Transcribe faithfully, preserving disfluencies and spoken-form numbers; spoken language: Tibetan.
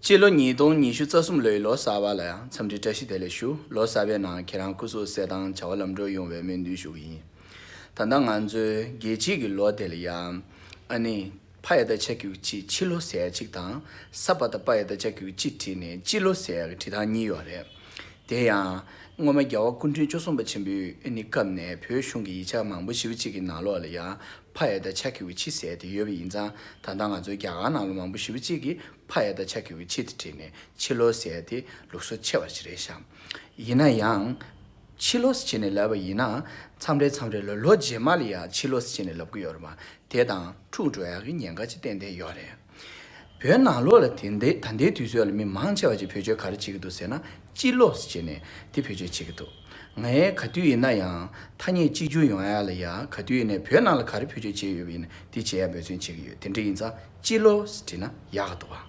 སྤྱི་ལོ་ཉིས་སྟོང་ཉི་ཤུ་རྩ་གསུམ་ལོའི་ལོ་གསར་པ་ལ་ཡང་འཚམས་འདྲི་བཀྲ་ཤིས་བདེ་ལེགས་ཞུ། ལོ་གསར་པའི་ནང་ཁྱེད་རང་སྐུ་གཟུགས་གསལ་ཐང་བྱ་བ་ལམ་འགྲོ་ཡོང་བའི་སྨོན་འདུན་ཞུ་གི་ཡིན། ད་ལྟ་ང་ཚོའི་རྒྱལ་སྤྱིའི་གི་ལོ་དེ་ལ་ཡང་ཨ་ནི་ཕ་ཡ་བཏགས་ཕྱ་གི་གུ་ཕྱི་ཕྱི་ལོ་ཟེར་ཡ་གཅིག་དང་། ས་པ་བཏགས་སྤ་ཡ་བཏགས་སྤྱ་གི་གུ་སྤྱི་བྲིས་ནས་སྤྱི་ལོ་ཟེར་ཡ་གི་བྲིས་སྟངས་གཉིས་ཡོད་རེད། དེ་ཡང་སྔོན་མ་རྒྱལ་བ་སྐུ་ཕྲེང་བཅུ་གསུམ་པ་ཆེན་པོའི་ཨ་ནི་སྐབས་ནས་བོད་གཞུང་གི་ཡིག་ཆ་མང་པོ་ཞེ་པོ་ཅིག་གི་ནང་ལོགས་ལ་ཡང་ཕ་ཡ་བཏགས་ཕྱ་གི་གུ་ཕྱི་ཟེར་དེ་ཡོད་པ་ཡིན་ཙང་། ད་ལྟ་ང་ཚོའི་རྒྱ་གར་ནང་ལ་མང་པོ་ཞེ་པོ་ཅིག་གིས་ཕ་ཡ་བཏགས་ཕྱ་གི་གུ་ཕྱི་དེ་བྲིས་ནས་ཕྱི་ལོ་ཟེར་དེ་ལུགས་སྲོལ་ཆེ་བ་ཞིག་རེད་ཤག་ཡིན་ན་ཡང་ཕྱི་ལོ་ཟེར་བྱས་ནས་ལབ་པ་ཡིན་ན། མཚམས་རེ་མཚམས་རེ་ལ་ལོ་རྗེས་མ་ལ་ཡང་ཕྱི་ལོ་ཟེར་བྱས་ནས་ལབ་ཀྱི་ཡོད་རེད་པ། དེ་དང་འཁྲུག་འགྲོ་ཡག་གི་ཉེན་ཁ་ཅིག་ཏན་ཏན་ཡོད་རེད། བོད་ནང་ལོགས་ལ་དེ་འདྲའི་ད་ལྟའི་དུས་ཚོད་ལ་མི་མང་ཆེ་བ་ཅིག་བེད་སྤྱོད་ག་རེ་བྱེད་ཀྱི་འདུག་ཟེར་ན། སྤྱི་ལོ་ཟེར་བྱས་ནས་དེ་བེད་སྤྱོད་བྱེད་ཀྱི་འདུག་ངས་ག་དུས་ཡིན་ན་ཡང་ཐ་སྙད་གཅིག་གྱུར་ཡོང་ཡ་ལ་ཡ། ག་དུས་ཡིན་ནའི་བོད་ནང་ལ་ག་རེ་བེད་སྤྱོད་བྱས་ཡོད་པ་ཡིན་ན་དེ་བྱེད་ཡ་འབད་བརྩོན་བྱེད་ཀྱི་ཡོད། དེ་འདྲ་ཡིན་ཙང་སྤྱི་ལོ་ཟེར་བྲིས་ན་ཡག་ག་འདུག་བ།